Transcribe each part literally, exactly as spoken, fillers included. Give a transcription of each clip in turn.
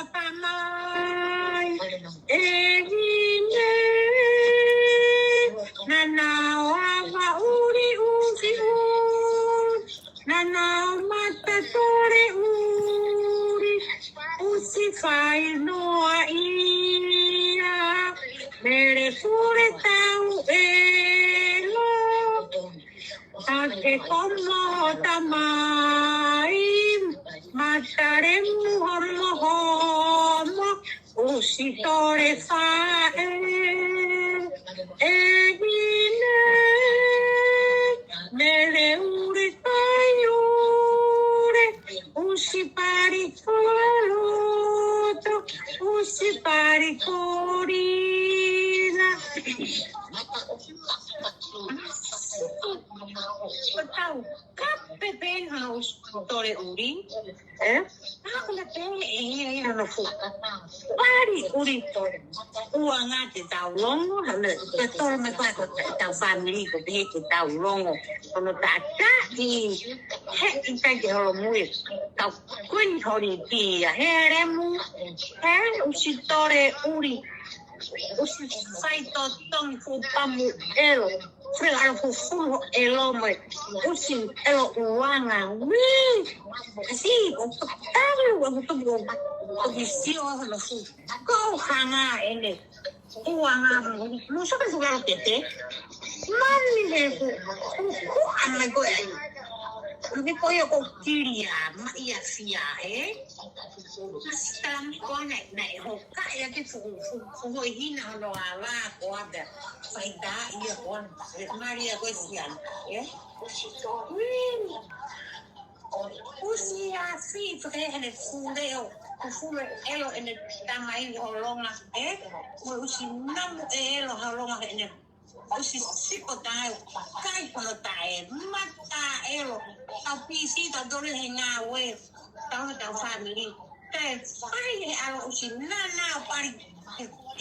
Mai, ʻe hine, naʻa nau ava uli ʻusi uli, naʻa nau mata tole uli, ʻusi fai noa ia, mele fule tau ʻelo. Ake homo tamai, mata lemu homo homo, ʻusi tole faʻē, ʻe hine, mele uli fai uli, ʻusi pali koloto, ʻusi pali kolina. Ko tau kape pē hono ʻusi tole uli, ē? ʻA, ko na pē ʻe ia ia hono fuʻu pali uli. Ua ngā te tau longo, hana, te tolo me koe ko te tau fāmili ko pē te tau longo. Ko no tātā i he i kai te holo mui. Tau kuni hori pia, he lemu, he ʻusi tole uli. ʻUsi fai tōtongi fuʻu pamu ʻelo. Fai ʻalo fuʻu fuʻu ʻelo mai. ʻUsi ʻelo uanga. Wī! Kasi, ʻo tau, ʻo tau, ʻo tau, ʻo sio ʻa hono fuʻu. Ko hanga ʻene. Uanga, mo saka su lalo tete. Mami ne ku, ku, ku ame ko e. Ni ko ia ko kilia, ma ia fia, ē? Mas tam ko ne, ne, ho, ka ia ki fu, fu, fu, ho hina hono ala, ko ave. Fai tā ia ko an, Maria ko e sian, ē? Win. ʻUsi afi, fakaʻehe ne fule ʻo, fule ʻelo ʻene tamai holonga, ē? Mo ʻusi namu ʻelo holonga ʻene ʻusi siko tae, kai kono tae, mata ʻelo, tau pisi, tau tole he ngāue, tau he tau fāmili. Te fai he ʻalo ʻusi nana ʻo pali,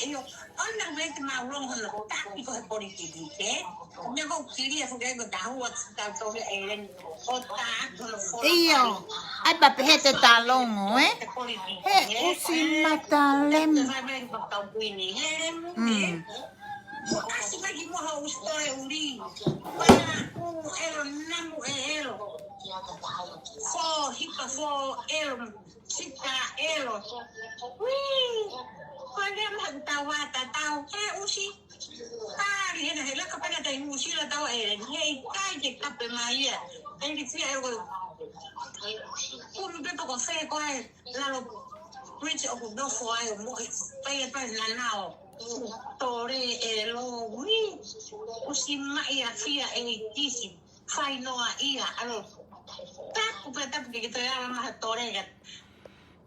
ʻio, ʻona me te mau longo hono taki ko he politiki, ē? Me ko kilia fuke ko tahua, tau tole e len, ʻo tā, kono fo. ʻIo, ai ba pehe te tā longo, ē? He ʻusi mata lemu. Te fai mai ko tau kuini, he lemu, ē? Mm. Ko ʻasi mai ki muʻa ho ʻusi tole uli. Ko e ʻusi ʻelo, namu e ʻelo. Fō, hipa fō ʻelo, sika ʻelo. Wī! Ko e lea maha tau ata tau, he ʻusi. Kāri hena, he laka pena tai Nuʻu Sila tau e, he ʻikai ke kape mai ia. He ki fia ʻelo ko e. Kumi pepa ko fē ko e, lalo bridge ʻoku nofo ai ʻo mohe, pai e pai nanao. Tole ʻelo, wī. ʻUsi maʻi a fia e i kisi. Fai noa ia, ʻalo. Tapu pē tapu ke ke toe ala maha tole ka.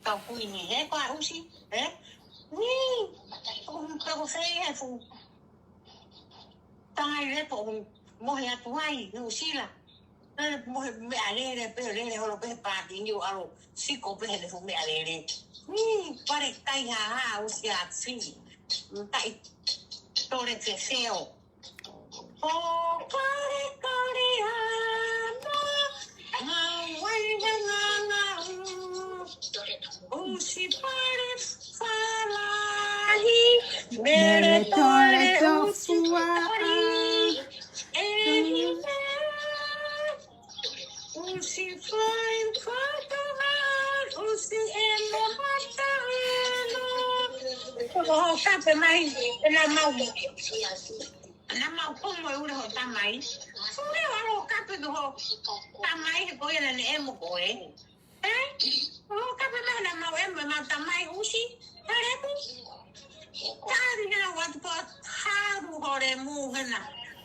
Kau kuini, he ko a ʻusi, ē? Wī. ʻOku pē ko fē he fu. Tangai lepo ʻoku mohe atu ai, Nuʻu Sila. Lele mohe meʻalele, pē lele holo pē pāti ni ʻo ʻalo. Siko pē he lefu meʻalele. Wī, pare kai ha ha, ʻusi a fini. Taʻi tole ke feo. ʻO kare kare ana, ngā wai he nganga u. ʻUsi pare falahi, mele tole ʻosi fua. E hine, ʻusi fai fatoha, ʻusi ʻelo mata ʻelo. Ko ho kape mai, ʻena mau. Na mau komo e ule ho tamai. Ule alo kape ko ho tamai he ko ia naʻa ne ʻemo koe. Ē? Ho kape mai na mau ʻemo e mau tamai ʻusi. Hale ku. Tari na watu ko haru hore mu hena.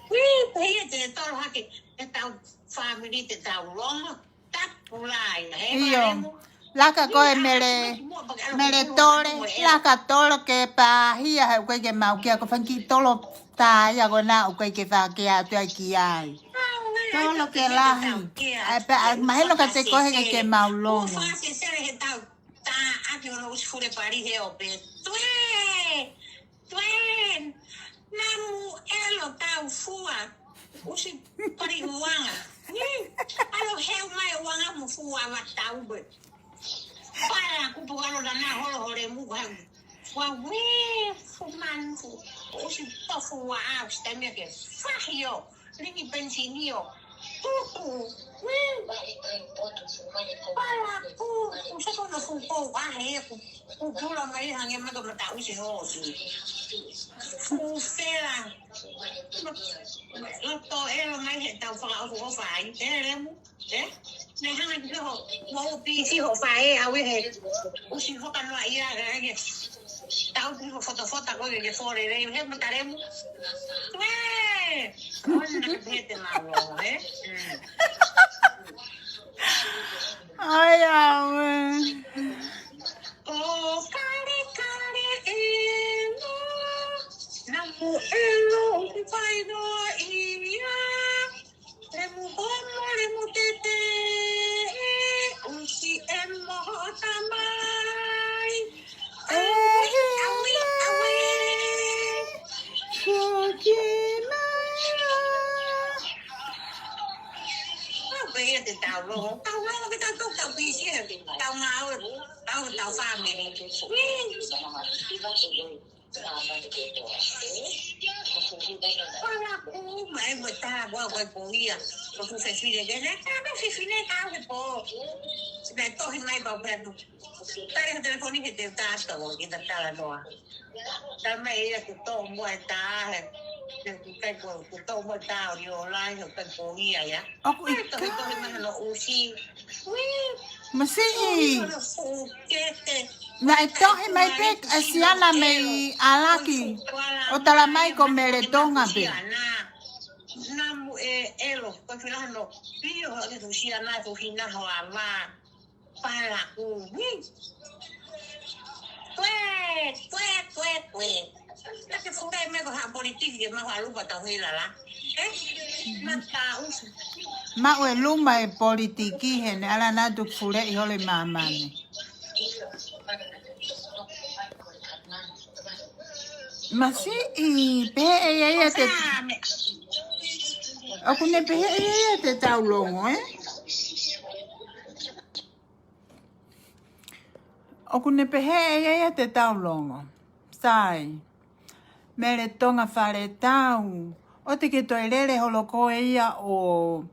Wī, pehē te tolo hake, te tau fāmili te tau longo. ʻIo. Laka ko e mele, mele tole, laka tolo ke pāhia he ʻoku ʻikai ke mau kia ko fanga kiʻi tolo tā ia ko ena ʻoku ʻikai ke fakea atu ai ki ai. Tolo ke lahi. ʻAi pē, ʻai mahino ka te kohe ke mau longo. Tuen, namu ʻelo tau fua, ʻusi pari uanga. Ni, alo heu mai uanga mo fua ava tau be. Pala kupu alo na na holo hole Ua, ua, ue, fu manu, fu, ʻosi tofu ua au, si taimi ke fahi ʻo, lini pensinio, tuku, ue, pala, ku, ku se kono fu ko, ua he, ku, ku pula mai hange mata mata ʻosi hosi. Fu fela, loto elo mai he tau fakaʻofoʻofa ai, e lemu. Eh? Ne hanga ki ho, mo pisi ho fae, awe he. ʻOsi hoka noa ia, ke. Tau ki ho fotofota ko ke fole, he, he mataremu. Ue! Ona ke pete ma lo, eh? Mm. Ai, awe. ʻO kare kare ʻelo, namu ʻelo, ʻoku fai noa ia. Lemu homo, lemu tete, ʻusi e moho tamai. Awe, awe, awe. Foki mai. Awe, ia te tau lo, tau lo, ke tau tau tau pisi, tau ngāue, tau, tau family. Pala ku, mai mo tā, ua, ua, ko ia. Ko tu fefine, ke ne, tā, me fefine, tā, ke po. Me tohi mai, pau, pau. Tale ha telefoni he te tā, tau, ke tā, tala noa. Tā mai ia, ku tō, mua, tā, he. Ke, ku kai, ku, ku tō, mua, tā, ʻo io, lai, he, kai, ko ia, ia. ʻOku ʻi ai, tohi, tohi, mai, no, ʻusi. Ui. Masiʻi. Naʻe tohi mai pē ʻa Siana mei ʻAlaki ʻo tala mai ko Mele Tonga pē. Namu e elo, ko Filano, pio ha ke tu Siana tu hina ho ama. Pala ku, ui. Kue, kue, kue, kue. Ka ke fukai mai ko ha politiki ke maʻu ha lupa tau hila la. Eh? Mata usu. Maʻu e luma e politiki heni, ala natu fuleʻi holo e māmani. Masiʻi, pehē ʻe ia ia te, ʻoku ne pehē ʻe ia ia te tau longo, eh? ʻOku ne pehē ʻe ia ia te tau longo. Sai. Mele Tonga Faletau. ʻOua te ke toe lele holo koe ia ʻo,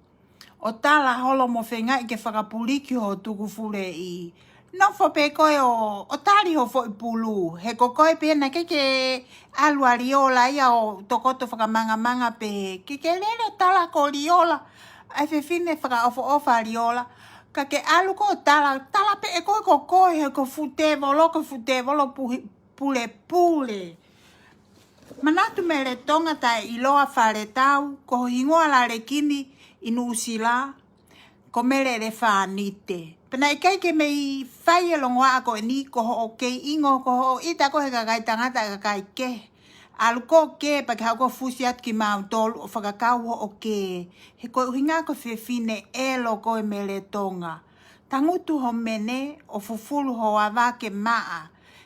ʻo tala holo mo feingaʻi ke fakapuliki ho tukufuleʻi. Nofo pē koe ʻo, ʻo tali ho foʻi pulu. He ko koe pē naʻa ke ke ʻalu ʻa Liola ia ʻo tokoto fakamangamanga pē. Ke ke lele tala ko Liola. ʻAi fefine fakaʻofoʻofa Liola. Ka ke ʻalu ko tala, tala pē ʻe koe ko koe, he ko Futevolo, ko Futevolo puhi, pulepule. Manatu Mele Tonga taʻeʻiloa Faletau, ko ho hingoa lalekini ʻi Nuʻusila, ko Mele ʻElefānite. Pea naʻe ʻikai ke mei fai e longoaʻa ko eni, ko hoʻo kei ʻingo, ko hoʻo ʻita ko he kakai tangata e kakai kehe. ʻAlu ko ke, pea ke haʻu ko fusi atu kimautolu ʻo fakakau hoʻo ke. He ko e ʻuhinga ko e fefine ʻelo ko e Mele Tonga. Tangutu ho mene ʻo fufulu ho ava ke maʻa.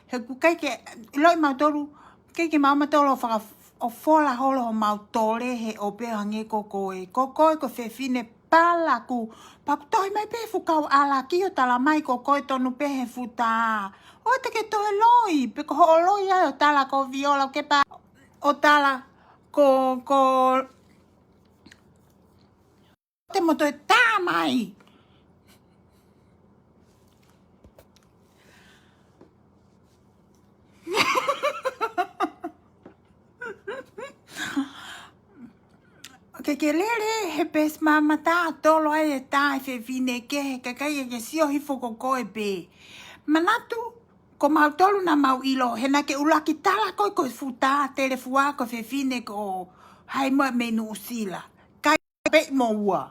He ʻoku ʻikai ke, ʻiloʻi mautolu, ʻikai ke maʻu mautolu ʻo faka-, ʻo fola holo homau tole he ʻo pehē ange ko koe. Ko koe ko e fefine palaku. Pea ʻoku tohi mai pē he fuʻu kau ʻAlaki ʻo tala mai ko koe tonu pē he futa. ʻOua te ke toe loi, pe ko hoʻo loi ai ʻo tala ko Viola ke pa ʻo tala ko, ko te mo toe tā mai. Ke ke lele he pesi mamata tolo ai e tā e fefine kehe, kakai ke sio hifo ko koe pē. Manatu, ko mautolu naʻa mau ʻilo, he naʻa ke ʻuluaki tala koe ko e futa telefua ko e fefine ko hai mo mei Nuʻusila. Kai pē mo ua.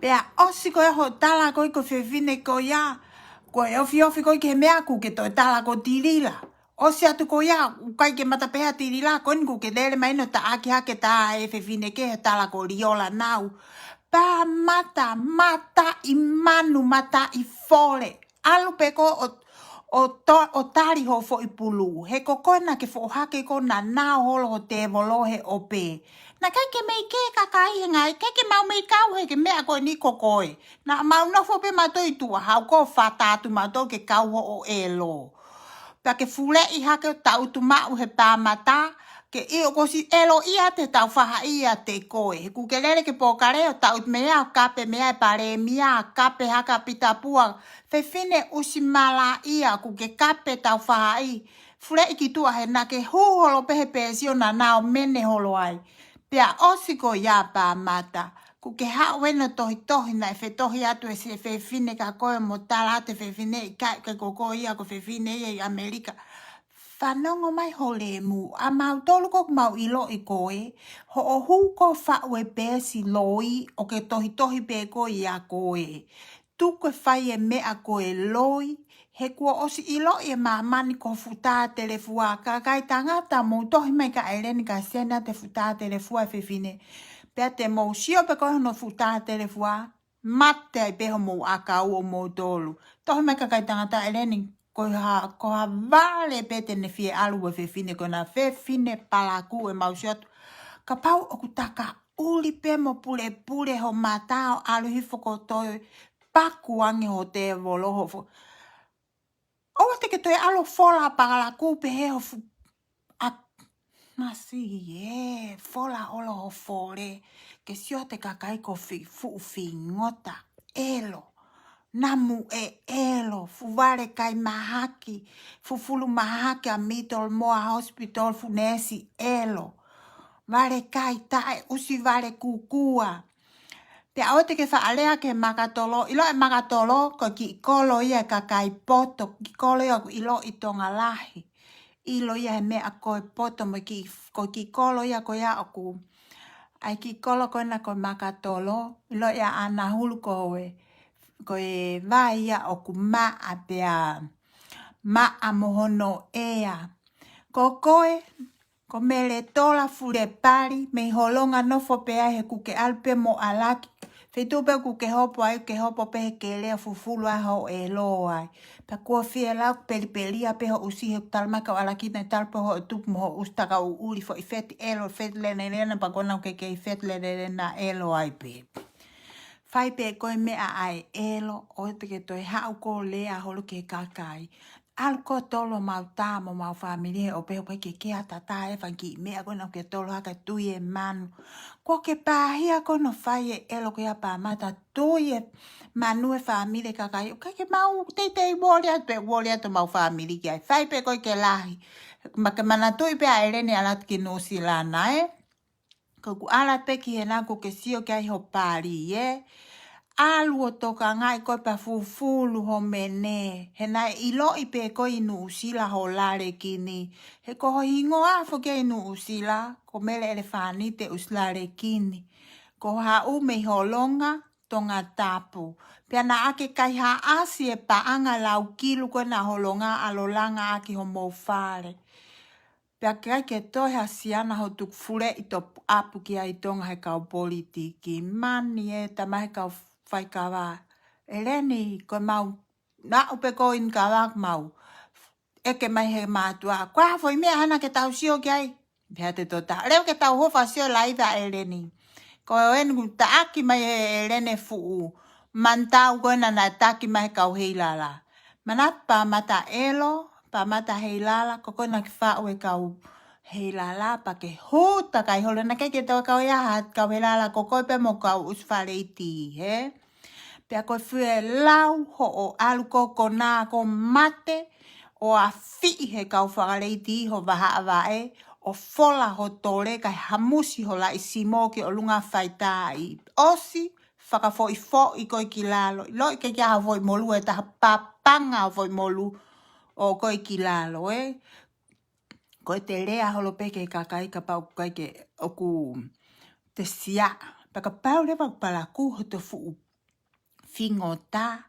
Pea ʻosi ko e hoʻo tala ko e ko e fefine ko ia, ko e ofiofi ko e ke he meʻa ʻoku ke toe tala ko Tilila. ʻOsi atu ko ia, ʻoku ʻikai ke mata pehē ʻa Tilila, ko eni ʻoku ke lele mai ʻo taʻaki hake tā e fefine kehe tala ko Liola nau. Pea mata, mataʻi manu, mataʻi fole. ʻAlu pē ko ē ʻo, ʻo to-, ʻo tali hoʻo foʻi pulu. He ko koe naʻa ke foʻohake ko ē naʻa nau holo ho tēvolo he ʻope. Naʻe ʻikai ke mei kē kakai he ngaahi, ʻikai ke mau mei kau he ke meʻa ko eni ko koe. Naʻa mau nofo pē mautolu ʻi tuʻa, haʻu ko ē fata atu mautolu ke kau hoʻo ʻelo. Pea ke fuleʻi hake ʻo tautu maʻu he pāmata, ke ʻio kuo ʻosi ʻelo ia te tau fahaʻi ia te koe. He kuo ke lele ke pōkale ʻo tautu mei ai ʻo kape mei ai e palēmia, kape hake ʻa Pita Pua, fefine ʻusi malaʻia, kuo ke kape tau fahaʻi. Fuleʻi ki tuʻa he naʻa ke hū holo pē he peesi ʻo naʻa nau mene holo ai. Pea ʻosi ko ia pāmata. Kuo ke haʻu ena ʻo tohitohi naʻe fetohi atu e siʻi fefine kia koe mo tala atu e fefine ʻikai ke ko koe ia ko e fefine ia ʻi ʻAmelika. Fanongo mai ho lemu, ʻa mautolu ko ē ʻoku mau ʻiloʻi koe, hoʻo hū ko ē ʻo faʻu e peesi loi, ʻo ke tohitohi pē koe ia koe. Tuku e fai e meʻa ko e loi, he kuo ʻosi ʻiloʻi ʻe māmani ko e fuʻu tā telefua, kakai tangata mou tohi mai kia ʻEleni kae send atu e fuʻu tā telefua e fefine. Pea te mou sio pē ko ē hono fuʻu tā telefua, mate ai pē homou ʻakau ʻo moutolu. Tohi mai kakai tangata ʻEleni, ko ha, ko ha vale pē te ne fie ʻalu e fefine, ko ena fefine palakū ʻe mau sio atu. Kapau ʻoku taka ʻuli pē mo pulepule ho mata ʻo ʻalu hifo ko toe paku ange ho tēvolo ho fo-, ʻoua te ke toe ʻalu ʻo fola palakū pē he ho fu-, a, masi ē, fola holo ho fole, ke sio atu e kakai ko e fi-, fuʻu fingota, ʻelo. Namu e ʻelo, fuʻu vale kai mahaki, fufulu mahaki ʻa Middlemore Hospital, fuʻu neesi ʻelo. Vale kai taʻe ʻusi vale kukua. Pea ʻoua te ke faʻa lea ki he makatolo, ʻiloʻi e makatolo, ko e kiʻi kolo ia e kakai poto, kiʻi kolo ia ʻoku ʻiloʻi ʻi Tonga lahi. ʻIlo ia he meʻa ko e poto mo e kiʻi, ko e kiʻi kolo ia ko ia ʻoku. ʻAi kiʻi kolo ko ena ko e makatolo, ʻiloʻi ʻa ʻAna Hulu ko e, ko e vai ia ʻoku maʻa pea, maʻa mo hono ʻea. Ko koe, ko Meletola Fulepali, mei Holonga nofo pē ai he kuo ke ʻalu pē mo ʻAlaki. Feituʻu pē kuo ke hopo ai, ke hopo pē he kele ʻo fufulu ai hoʻo ʻelo ai. Pea kuo fie lau pelipelia pē hoʻo ʻusi he talamai kau ʻAlaki naʻe talu pē hoʻo tupu mo hoʻo ʻusi taka ʻuʻuli foʻi feti ʻelo, feti lenelena, pea ko ena ʻoku ke kei feti lenelena ʻelo ai pē. Fai pē ko e meʻa ʻa e ʻelo, ʻoua te ke toe haʻu ko ē ʻo lea holo ki he kakai. ʻAlu ko ē ʻo tolo homau tā mo homau fāmili he ʻope, ʻope ke ke ʻatā e fanga kiʻi meʻa ko ena ʻoku ke tolo hake, tui e manu. Kuo ke pāhia ko ē hono fai e ʻelo ko ia pāmata, tui e manu e fāmili kakai. ʻOku ʻikai ke mau teitei voli atu pē, voli atu homau fāmili ki ai. Fai pē ko ē ke lahi. Ma ke manatuʻi pē ʻa ʻEleni ʻalu atu ki Nuʻusila na, ē? Ko ʻeku ʻalu pē ki hena kuo ke sio ki ai ho pali, ē? ʻAlu ʻo tokangaʻi ko ē pea fufulu ho mene. He naʻe ʻiloʻi pē ko ē ʻi Nuʻusila ho lalekini. He ko ho hingoa foki ʻi Nuʻusila, ko Mele ʻElefānite ʻUsilalekini. Ko ho haʻu mei Holonga, Tongatapu. Pea naʻa ke kaihaʻasi e paʻanga laukilu ko ena Holonga ʻalu ʻo langa ʻaki homou fale. Pea ʻikai ke toe ha siana hoʻo tuku fuleʻi toputapu ki ai ʻi Tonga he kau politiki. Mani ē, talamai he kau faikava. ʻEleni, ko ʻemau, naʻu pē ko eni kava mau. ʻEke mai he mātuʻa, ko e hā foʻi meʻa hana ke tau sio ki ai? Pea te tota, leo ke tau hū ʻo sio laiva ʻEleni. Ko eni kuo taʻaki mai ʻe ʻEleni e fuʻu manutau ko ena naʻe taki mai he kau Heilala. Manatu pāmata ʻelo, pāmata Heilala, ko koe naʻa ke faʻu e kau Heilala, pea ke hū takai holo, naʻe ʻikai ke toe kau ia ha kau Heilala, ko koe pē mo e kau ʻusi fale iti, hē? Pea ko e fie lau hoʻo ʻalu ko ē ko ena ko e mate, ʻo afiʻi he kau fale iti ho vahaʻa vaʻe, ʻo fola ho tole kae hamusi ho laʻi simo ki ʻolunga faitaaʻi. ʻOsi, fakafoʻifoʻi koe ki lalo. ʻIloʻi ke kia ha foʻi molu ʻe taha, papanga ho foʻi molu ʻo koe ki lalo, ē? Ko e te lea holo pē ki he kakai kapau ʻoku ʻikai ke ʻoku te siaʻa. Pea kapau leva ʻoku palakū hoto fuʻu fingota,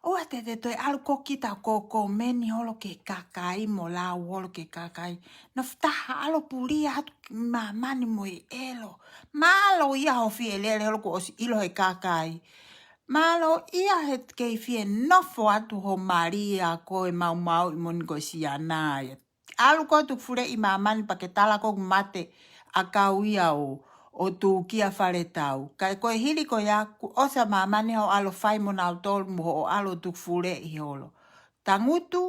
ʻoua te te toe ʻalu ko kita ko e komeni holo ki he kakai mo lau holo ki he kakai. Nofo taha ʻalu ʻo pulia atu ki māmani mo e ʻelo. Mālō ia hoʻo fie lele holo kuo ʻosi ʻilo ʻe he kakai. Mālō ia he kei fie nofo atu ho mali ʻa koe maumauʻi moʻoni ko e siana ia. ʻAlu ko e tuku fuleʻi māmani pea ke tala ko e mate ʻakau ia ʻo, ʻo Tūkia Faletau. Kae ko e hili ko ia kuo ʻosi ʻa māmani hoʻo ʻalu ʻo fai mo nautolu mo hoʻo ʻalu ʻo tuku fuleʻi holo. Tangutu,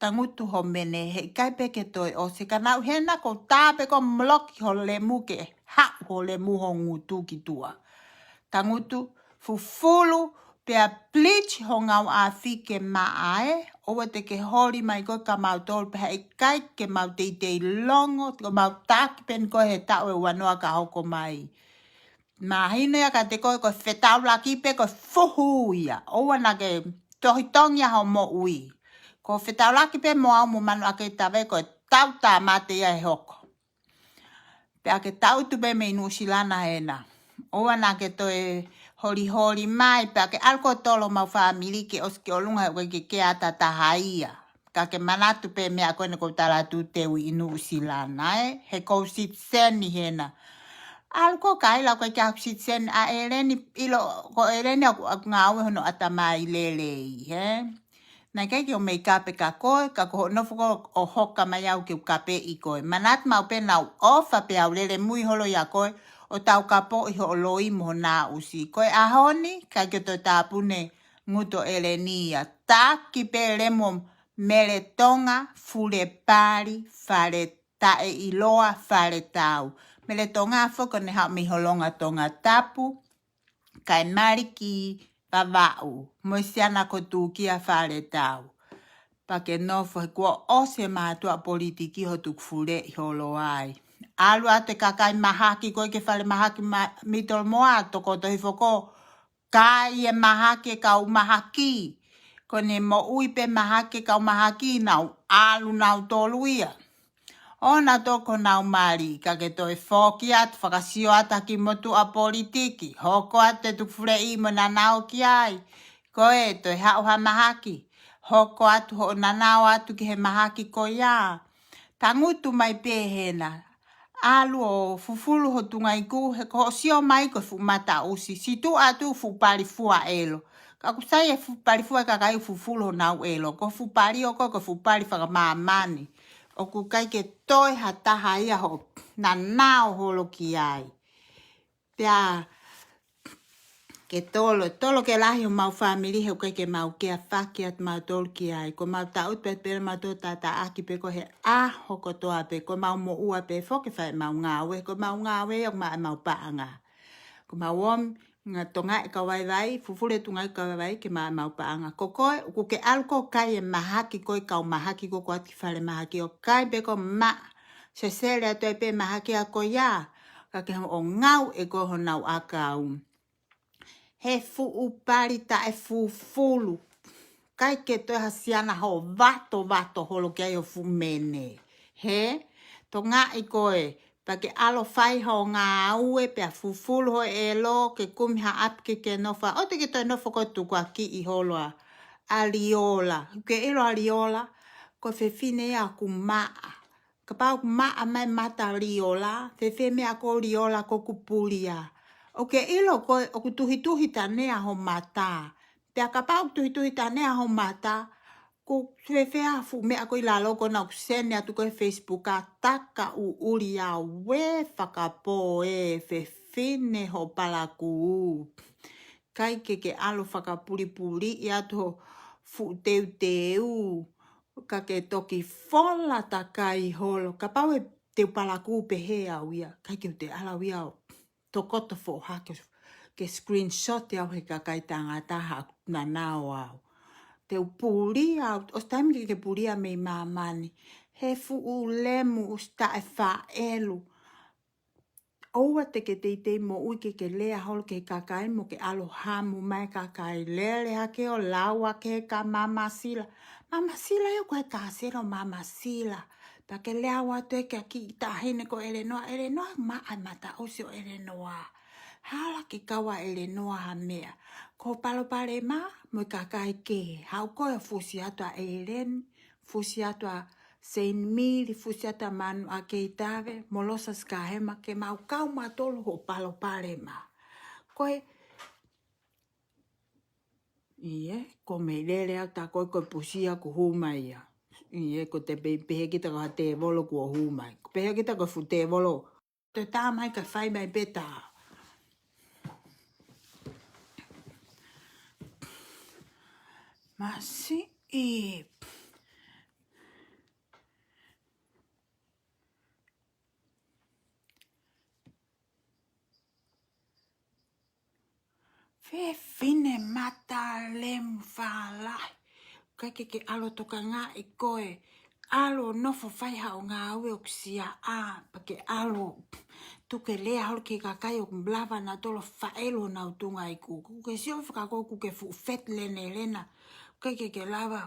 tangutu ho mene, heʻikai pē ke toe ʻosi. Ka naʻu hena ko tā pē ko e moloki ho lemu ke haʻu ho lemu ho ngutu ki tuʻa. Tangutu, fufulu, pea bleach ho ngāue afi ke maʻa ē, ʻoua te ke holi mai koe kia mautolu pea heʻikai ke mau teitei longo, ko mau taki pē eni koe he taʻu ʻe ua noa ka hoko mai. Mahino ia kiate koe ko e fetaulaki pē ko e fuhu ia. ʻOua naʻa ke tohitongi ʻa ho moʻui. Ko e fetaulaki pē mo au mo Manuʻake Tave ko e tau tāmate ia ʻe hoko. Pea ke tangutu pē mei Nuʻusila na hena. ʻOua naʻa ke toe holiholi mai, pea ke ʻalu ko e tolo mau fāmili ke ʻosi ki ʻolunga he ʻoku ʻikai ke ke ata taha ia. Ka ke manatu pē meʻa ko eni ʻoku ou tala atu te u ʻi Nuʻusila na ē, he ʻoku ou sitiseni hena. ʻAlu ko e kai lau kai kia sitiseni ʻa ʻEleni, ʻilo ko ʻEleni ʻoku, ʻoku ngāue hono ʻatamai lelei, hē? Naʻe ʻikai ke u meikape kia koe, ka ko hoʻo nofo ko ē ʻo hoka mai au ke u kapeʻi koe. Manatu maʻu pē naʻu ʻofa pē au lele mui holo ia koe, ʻo taukapoʻi hoʻo loi mo hoʻo naʻusi. Ko e ʻaho ni, ʻikai ke toe tāpuni ngutu ʻo ʻEleni ia. Taki pē lemu ʻo Mele Tonga, Fule Pali, Fale Taʻeʻiloa, Faletau. Mele Tonga foki ʻoku ne haʻu mei Holonga Tongatapu, kae mali ki Vavaʻu, mo e siana ko Tūkia Faletau. Pea ke nofo he kuo ʻosi e mātuʻa politiki hoʻo tuku fuleʻi holo ai. ʻAlu atu e kakai mahaki ko ē ki he fale mahaki ma-, Middlemore, tokoto hifo ko e kai e mahaki e kau mahaki. Ko ʻene moʻui pē mahaki e kau mahaki naʻu ʻalu nautolu ia. ʻO nautolu ko honau mali, ka ke toe foki atu, fakasio atu ki he motuʻa politiki, hoko atu e tuku fuleʻi mo e nanao ki ai. Ko e toe haʻu ha mahaki, hoko atu hoʻo nanao atu ki he mahaki ko ia. Tangutu mai pē hena. ʻAlu ʻo fufulu ho tungaʻiku, he ko hoʻo sio mai ko e fuʻu mataʻusi. Situʻa atu fuʻu pali fua ʻelo. Ka ʻoku sai e fuʻu pali fua e kakai ʻoku fufulu honau ʻelo. Ko e fuʻu pali ʻoku, ko e fuʻu pali fakamāmani. ʻOku ʻikai ke toe ha taha ia hoʻo nanao holo ki ai. Pea ke tolo, tolo ke lahi homau fāmili he ʻoku ʻikai ke mau kea faki atu mautolu ki ai. Ko mau tangutu pē pē mautolu tātāʻaki pē ko e ʻaho kotoa pē, ko mau moʻua pē foki fai mau ngāue, ko mau ngāue ʻoku maʻa mau paʻanga. Ko mau ō mai, ngā Tonga e kau vaivai, fufulu e Tonga e kau vaivai ke maʻa mau paʻanga. Ko koe, ʻoku ke ʻalu ko e kai e mahaki ko e kau mahaki ko ē atu ki fale mahaki ʻo kai pē ko e maʻa, sesele atu ai pē mahaki ʻa ko ia, ka ke ʻo ngāue ko ē honau ʻakau. He fuʻu pali taʻefufulu. ʻIkai ke toe ha siana hoʻo vatovato holo ki ai ho fuʻu mene. Hē? Tongaʻi koe, pea ke ʻalu ʻo fai hoʻo ngāue pea fufulu ho ʻelo ke kumi ha ʻapi ke ke nofo ai. ʻOua te ke toe nofo koe tukuakiʻi holo ʻa, ʻa Liola. Ke ʻilo ʻa Liola, ko e fefine ia ʻoku maʻa. Kapau ʻoku maʻa mai mata Liola, fēfē meʻa ko Liola ko ʻoku pulia. ʻOku ke ʻilo ko ē, ʻoku tuhituhi tanea ho mata. Pea kapau ʻoku tuhituhi tanea ho mata, ko e fēfē ʻa e fuʻu meʻa ko ē ʻi lalo ko ena ʻoku sene atu ko ē he Facebook ʻa taka ʻuʻuli ʻa ue fakapō e fefine hoʻo palakū. ʻIkai ke ke ʻalu ʻo fakapulipuliʻi atu ho fuʻu teuteu. Ka ke toki fola takai holo. Kapau ʻe te u palakū pehē au ia, ʻikai ke u te ʻalu au ia ʻo tokoto foʻohake ke screenshot au he kakai tangata ha nanao au. Te u pulia au, ʻosi taimi ke ke pulia mei māmani. He fuʻu lemu ʻosi taʻefaʻelu. ʻOua te ke teitei moʻui ke ke lea holo ki he kakai mo ke ʻalu ʻo hamu mai e kakai lele hake ʻo lau ʻaki e ka Mama Sila. Mama Sila ia ko e kasino Mama Sila. Pea ke lea atu ē kia kiʻi taʻahine ko ʻElenoa, ʻElenoa maʻa e mataʻusi ʻo ʻElenoa. Hala ke kau ʻa ʻElenoa ha meʻa. Ko e palopalema mo e kakai kehe. Haʻu koe ʻo fusi atu ʻa ʻEleni, fusi atu ʻa Seinimili, fusi atu ʻa Manuʻake Tave, mo Losa Sikahema, ke mau kau mautolu hoʻo palopalema. Ko e, ʻIo, ko e meʻa lele au ta ko e ko e pusia kuo hū mai ia. ʻIo, ko e te pehē kita ko ha tēvolo kuo hū mai. Ko e pehē kita ko e fuʻu tēvolo. Te tā mai ka fai mai pē tā. Masiʻi. Fefine mata lemu fālahi. ʻIkai ke ke ʻalu ʻo tokangaʻi koe. ʻAlu ʻo nofo fai haʻo ngāue ʻoku siʻa ʻā, pea ke ʻalu ʻo tuku e lea holo ki he kakai ʻoku lava nautolu ʻo faʻelu honau tuʻunga iku. ʻOku ke sio fakakoe ʻoku ke fuʻu feti lene lena. ʻIkai ke ke lava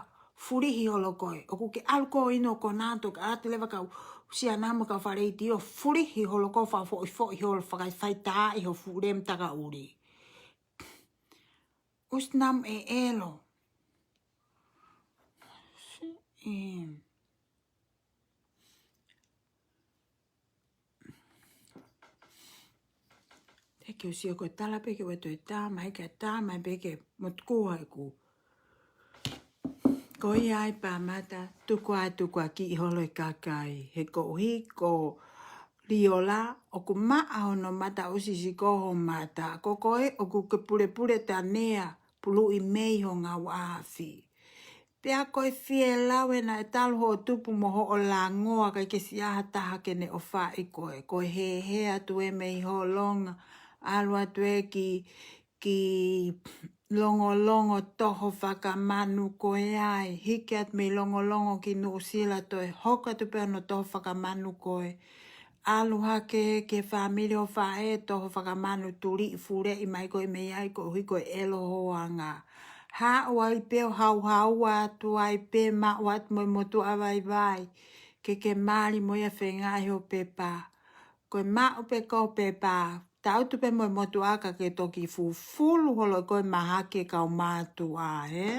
fulihi holo koe. ʻOku ke ʻalu ko inu ko nato ka ʻalu atu leva kau siʻa namo kau fale iti ʻo fulihi holo koe, fakafoʻifoʻi holo, fakafaitaaʻi ho fuʻu lemu takaʻuli. Usnam e elo. Siʻi. Te ke usio ko e tala pē ke ue toe tā mai, ke tā mai pē ke motukua ʻeku. Ko ia ai pā mata, tuku ai tuku a kiʻi holo e kakai. He koeʻuhi ko Liola, ʻoku maʻa hono mata ʻusi siko ho mata. Ko koe, ʻoku ke pulepule tanea, puluʻi mei ho ngāuaʻafi. Pea ko e fie lau ē naʻe talu hoʻo tupu mo hoʻo langoa ʻikai ke siʻi ha taha ke ne ʻofaʻi koe. Ko e hēhē atu ē mei Holonga, ʻalu atu ē ki, ki Longolongo toho fakamanu ko ē ai. Hiki atu mei Longolongo ki Nuʻusila toe hoko atu pē hono toho fakamanu ko ē. ʻAlu hake ki he fāmili ʻo faʻē toho fakamanu tuliʻi fuleʻi mai koe mei ai koeʻuhi ko e elo ho anga. Haʻu ai pē ʻo hauhau atu ai pē maʻu atu mo e motuʻa vaivai. Ke ke mali mo ia fengaʻi ho pepa. Ko e maʻu pē ko e pepa. Tautu pē mo e motuʻa ka ke toki fufulu holo ko e mahaki e kau mātuʻa, ē?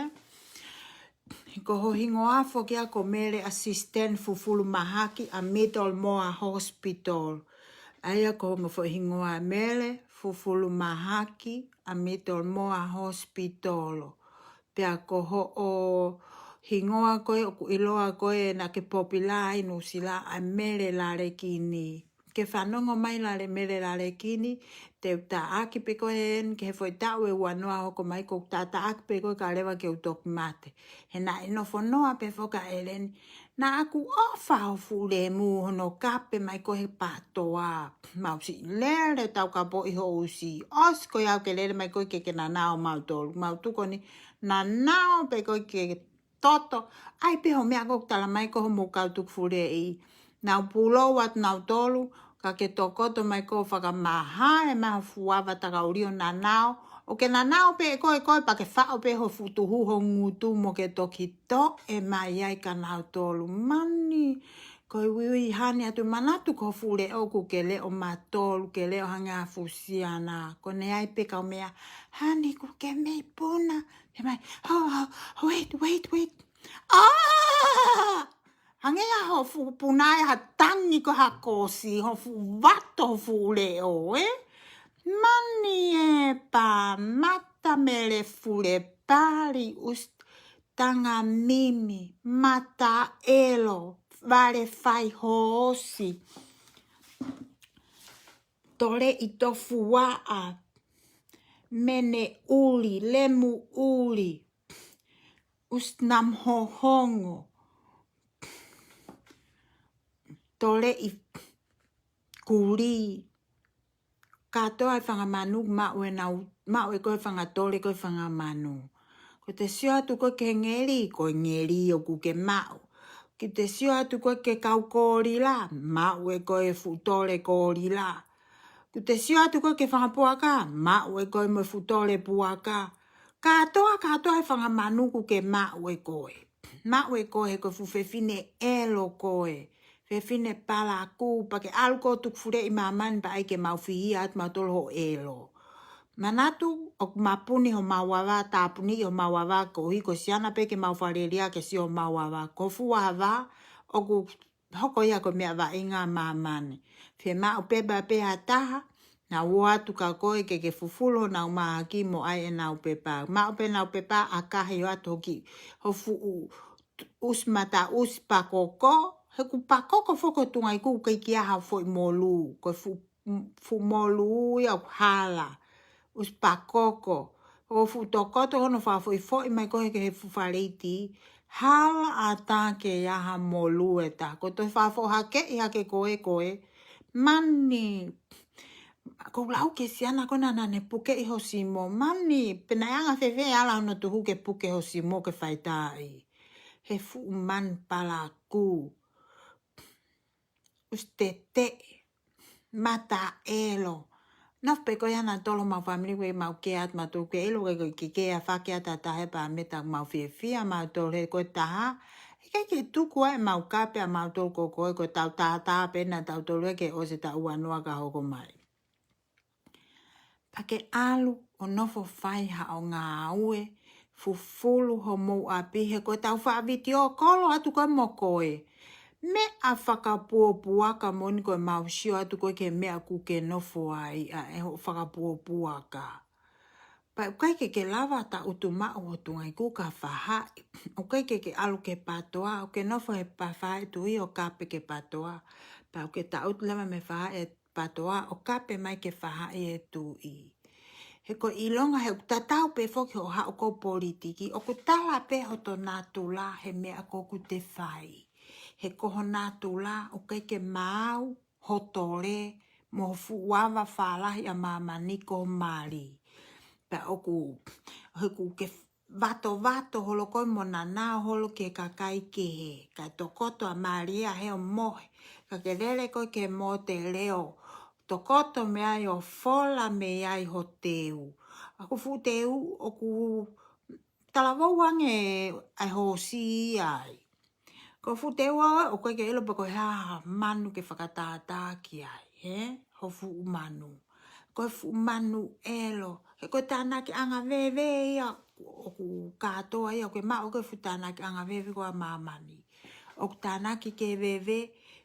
Ko ho hingoa foki ia ko Mele Assistant Fufulu Mahaki ʻa Middlemore Hospital. ʻA ia ko hono foʻi hingoa Mele Fufulu Mahaki ʻa Middlemore Hospital. Pea ko hoʻo hingoa ko ē ʻoku ʻiloa ko ē naʻa ke pōpula ai Nuʻusila ʻa Mele Lalekini. Ke fanongo mai Lale Mele Lalekini, te u taʻaki pē koe eni ki he foʻi taʻu ʻe ua noa hoko mai ko u taʻaki pē koe ka leva ke u toki mate. He naʻe nofo noa pē foki ʻa ʻEleni. Naʻa ku ʻofa ho fuʻu lemu hono kape mai ko ē he pātoa. Mau siʻi lele tau kapoʻi ho ʻusi. ʻOsi ko ia ke lele mai koe ke ke nanao mautolu. Mau tuku ni nanao pē koe ke toto. ʻAi pē ho meʻa ko u tala mai ko hoʻomou kau tuku fuleʻi. Nau pulou atu nautolu, ka ke tokoto mai ko fakamaha e maha fuava takaʻuli ʻo nanao. ʻO ke nanao pē ko ē ko ē pea ke faʻo pē ho fuʻu tuhu ho ngutu mo ke toki toʻe mai ai kia nautolu. Mani, ko e uiui hani atu manatu ko fuʻu leʻo ʻoku ke leʻo matolu, ke leʻo hangē ha fusiana. Ko ʻene ʻai pē kau meʻa, hani ʻoku ke mei puna. He mai, oh, oh, wait, wait, wait. Ah! Hangē ia ho fuʻu puna ʻe ha tangi ko ha kosi, ho fuʻu vato, ho fuʻu leʻo, ē? Mani e pā mata Mele Fule Pali ʻusi tanga mimi, mata ʻelo, vale fai hoosi. Toleʻi tofuaʻa, mene ʻuli, lemu ʻuli, ʻusi namahohongo, toleʻi kulī. Kātoa e fanga manu, maʻu ʻe nau, maʻu ʻe koe fanga tole ko e fanga manu. Ko te sio atu koe ki he ngeli, ko e ngeli ʻoku ke maʻu. Ki te sio atu koe ki he kau kolila, maʻu ʻe koe fuʻu tole kolila. Ko te sio atu koe ki he fanga puaka, maʻu ʻe koe mo e fuʻu tole puaka. Kātoa, kātoa e fanga manu ʻoku ke maʻu ʻe koe. Maʻu ʻe koe he ko e fuʻu fefine ʻelo koe. Fefine palaku, pea ke ʻalu ko e tuku fuleʻi māmani pea ʻai ke mau fihia atu mautolu ho ʻelo. Manatu, ʻoku mapuni homau ava, tāpuniʻi homau ava, koeʻuhi ko e siana pē ke mau falelia ke sio homau ava. Ko e fuʻu ava, ʻoku hoko ia ko e meʻa vaʻinga māmani. Fiemaʻu pē pea pē ha taha, Naʻa nau ō atu kia koe ke ke fufulu honau mahaki mo ʻai ʻenau pepa. Maʻu pē ʻenau pepa ʻa kahi ʻo ʻatu hoki ho fuʻu ʻusi mata ʻusi pakoko. He ʻoku pakoko foki ʻo tunga ʻi kuo ʻikai ke ʻi ai ha foʻi molū. Ko e fuʻu, fuʻu molū ia ʻoku hala. ʻUsi pakoko. Ko e fuʻu tokoto hono fakafoʻifoʻi mai ko ē ki he fuʻu faleiti. Hala ʻatā ke ʻi ai ha molū ʻe taha. Ko e toe fakafoʻi hake ʻi hake ko ē ko ē. Mani. Ko e lau ki he siana ko ena naʻa ne pukeʻi ho simo. Mani, pe naʻe anga fēfē e ala hono tuhu ke puke ho simo ke faitāʻi. He fuʻu manu palakū. ʻUsi teteʻe. Mata ʻelo. Nofo pē ko ia nautolu homau fāmili ko ē ʻoku mau kē atu mautolu ke ʻilo ke, ke, ke kē ʻa fake ata tahe pā meta mau fiefia mautolu he ko e taha. ʻIkai ke tuku ai ʻemau kape ʻa mautolu ko koe ko e tau tātā pē nautolu ē ke ʻosi ʻeta ua noa ka hoko mai. Pea ke ʻalu ʻo nofo fai haʻo ngāue, fufulu homou ʻapi he ko e tau faʻa vitiō kolo atu ko ē mo koe. Meʻa fakapuopuaka moʻoni ko ʻemau sio atu ko ē ki he meʻa ʻoku ke nofo ai ʻa e hoʻo fakapuopuaka. Pea ʻoku ʻikai ke ke lava ʻo taʻutumaʻu ho tungaʻi kuo ka fahaʻi. ʻOku ʻikai ke ke ʻalu ki he patoa, ʻoku ke nofo he pa fahaʻi tuʻi ʻo kape ki he patoa. Pea ʻoku ke taʻutu leva mei he fahaʻi ʻa e patoa ʻo kape mai ki he fahaʻi ʻa e tuʻi. He ko e ʻilonga he ʻoku tatau pē foki hoʻo haʻu ko ē ʻo politiki, ʻoku tala pē hoto natula he meʻa ko ē ʻoku te fai. He ko ho natula ʻoku ʻikai ke maau ho tole mo ho fuʻu ava fālahi ʻa māmani ko ho mali. Pea ʻoku, he ʻoku ke vatovato holo ko ē mo nanao holo ki he kakai kehe. Kae tokoto ʻa Malia he ʻo mohe. Ka ke lele ko ē ki he mote leo. Tokoto mei ai ʻo fola mei ai ho teu. ʻA ko e fuʻu teu ʻoku talavou ange ʻa e hoosi ai. Ko e fuʻu teu ʻoku ʻikai ke ʻilo pe ko e hā ha manu ke fakatātā ki ai, hē? Ho fuʻu manu. Ko e fuʻu manu ʻelo. He ko e tānaki anga veve ia ʻoku kātoa ia, ʻoku ke maʻu ko e fuʻu tānaki anga veve ko ē ʻa māmani. ʻOku tānaki ke veve,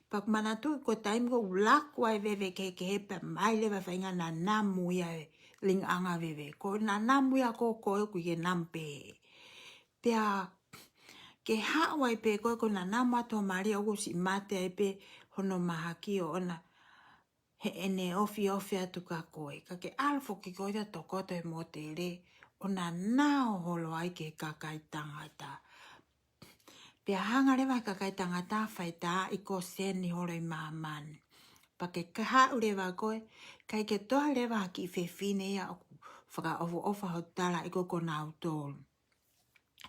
pea ʻoku manatuʻi ko e taimi ko ē ʻoku laku ai veve kehekehe pea mai leva e faʻahinga nanamu ia e liʻinga anga veve. Ko e nanamu ia ko ē ʻoku ʻikai ke namu pē. Pea ke haʻu ai pē ko ē ko e nanamu atu ho mali ʻoku siʻi mate ai pē hono mahaki ʻoʻona heʻene ofiofi atu kia koe. Ka ke ʻalu foki ko ia ʻo tokoto he motele ʻo nanao holo ai ki he kakai tangata. Pea hanga leva he kakai tangata ʻo faitaaʻi ko e seni holo ʻi māmani. Pea ke ka haʻu leva ko ē, ʻikai ke toe leva ha kiʻi fefine ia ʻoku fakaʻofoʻofa hoto talaʻi ko ē ko nautolu.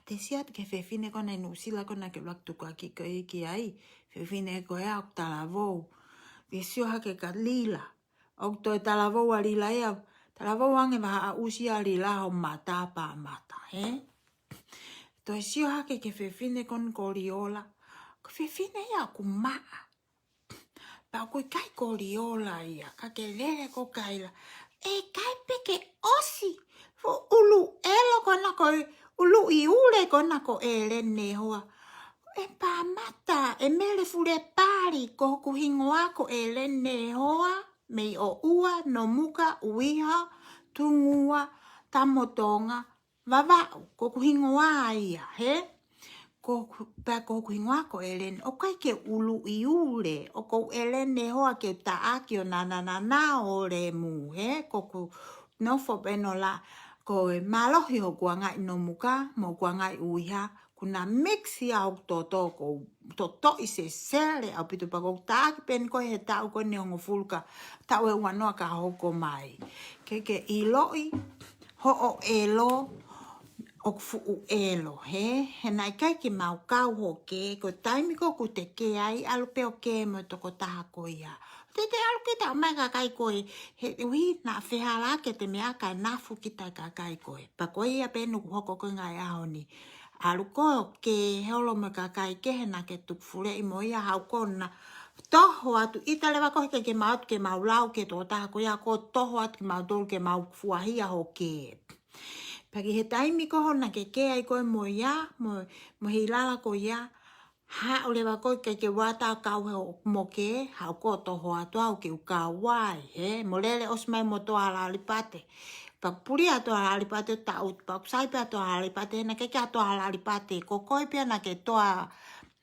Te sio atu ki he fefine ko ena ʻi Nuʻusila ko ena naʻa ke ʻuluaki tukuakiʻi ko ē ki ai. Fefine ko ē ʻoku talavou. Te sio hake kia Lila. ʻOku toe talavou ʻa Lila ia. Talavou ange vahaʻa ʻusi ʻa Lila ho mata pā mata, hē? Toe sio hake ki he fefine ko ena ko Liola. Ko e fefine ia ʻoku maʻa. Pea ʻoku ʻikai ko Liola ia, ka ke lele ko Kaila. ʻE ʻikai pē ke ʻosi. Fuʻu ʻulu ʻelo ko ena ko e ʻuluʻi ʻule ko ena ko ʻEleni Nehoa. ʻE pā mata, ʻe Mele Fulepali, ko hoku hingoa ko ʻEleni Nehoa, mei ʻOʻua, Nomuka, ʻUiha, Tungua, Tamotonga, Vavaʻu, ko hoku hingoa ia, hē? Ko hoku, pea ko hoku hingoa ko ʻEleni, ʻoku ʻikai ke ʻuluʻi ʻule, ʻoku ou ʻEleni Nehoa ke u taʻaki ʻo nananana ʻo lemu, hē? Ko hoku nofo pē ʻo la, ko e mālohi hoku angaʻi Nomuka, mo hoku angaʻi ʻUiha, kuo na mix ia hoku toto, ko u totoʻi sesele ʻaupito pea ko u taʻaki pē eni ko ē he taʻu ko eni ʻe hongofulu ka taʻu ʻe ua noa ka hoko mai. Ke ke ʻiloʻi hoʻo ʻelo, ʻoku fuʻu ʻelo, hē? He naʻe ʻikai ke mau kau ho kē, ko e taimi ko ē ʻoku te kē ai, ʻalu pē ʻo kē mo e tokotaha ko ia. Te te ʻalu ke taʻu mai kakai ko ē, he ʻuhi naʻa fehālaaki ʻete meʻa kae nafu kita e kakai ko ē. Pea ko ia pē eni ʻoku hoko ko ē he ngaahi ʻaho ni. ʻAlu ko ē ʻo kē holo mo e kakai kehe naʻa ke tukufuleʻi mo ia, haʻu ko ē ʻo na toho atu, ʻita leva ko ē he ʻikai ke mau ō atu ke mau lau ki he tokotaha ko ia, ko e toho atu kimautolu ke mau fuahia ho kē. Pea ki he taimi ko ē naʻa ke kē ai ko ē mo ia, mo, mo Hilala ko ia, Haʻu leva koe ke ke wata kau he ʻo moke, haʻu ko toho atu au ke u kau ai, he, mo lele ʻosi mai mo Toa Lalipate. Pea puli ʻa Toa Lalipate ʻo taʻutu, pea ʻoku sai pē ʻa Toa Lalipate, he naʻe ʻikai ke ʻi ai ha Toa Lalipate, ko koe pē ia naʻa ke Toa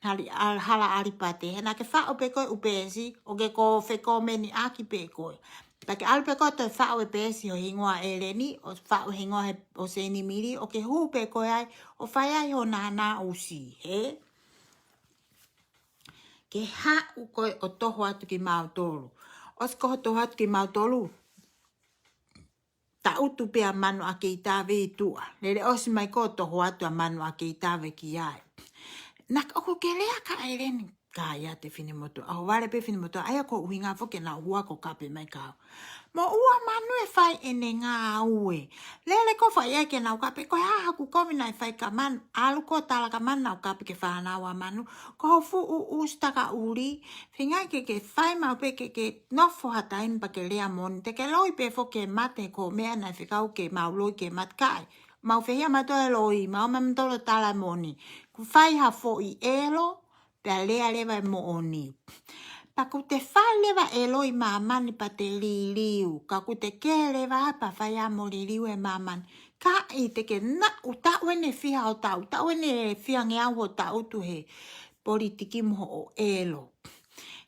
Hali-, Al-, Hala Alipate, he naʻa ke faʻu pē koe ʻū peesi, ʻo ke ko fekōmeni ʻaki pē koe. Pea ke ʻalu pē koe ʻo toe faʻu e peesi ho hingoa ʻEleni, ʻo faʻu e hingoa he, ʻo Seinimili, ʻo ke hū pē koe ai, ʻo fai ai ho nānā ʻusi, he? Ke haʻu koe ʻo toho atu kimautolu. ʻOsi ko hoʻo toho atu kimautolu, taʻutu pē ʻa Manu ʻAkeitave ʻi tuʻa. Lele ʻosi mai ko toho atu ʻa Manu ʻAkeitave ki ai. Naʻa ʻoku ke lea ka ʻEleni, ka ia te finemotuʻa. ʻO vale pē finemotuʻa, ʻa ia ko e ʻuhinga foki ke nau hua ko kape mai kau. Mo ua Manu e fai ʻene ngāue. Lele ko fai ai ke nau kape, ko e hā haʻaku kovi naʻe fai ka Manu, ʻalu ko tala ka Manu nau kape ke fānau ʻa Manu. Ko ho fuʻu ʻusi takaʻuli, feinga ke ke fai maʻu pē ke ke nofo ha taimi pea ke lea moʻoni. Te ke loi pē foki ke mate ko e meʻa naʻe fekau ke mau loi ke mate kai. Mau fehia mautolu e loi, mau mautolu tala moʻoni. Kuo fai ha foʻi ʻelo, pea lea leva e moʻoni. Pea kuo te fai leva ʻelo ʻi māmani pea te liliu. Ka kuo te kē leva pea fai ʻa mo liliu e māmani. Ka ʻi te ke naʻu taʻu ʻeni fiha ho taʻu, taʻu ʻeni fiha ngeau ho taʻu tu he politiki mo hoʻo ʻelo.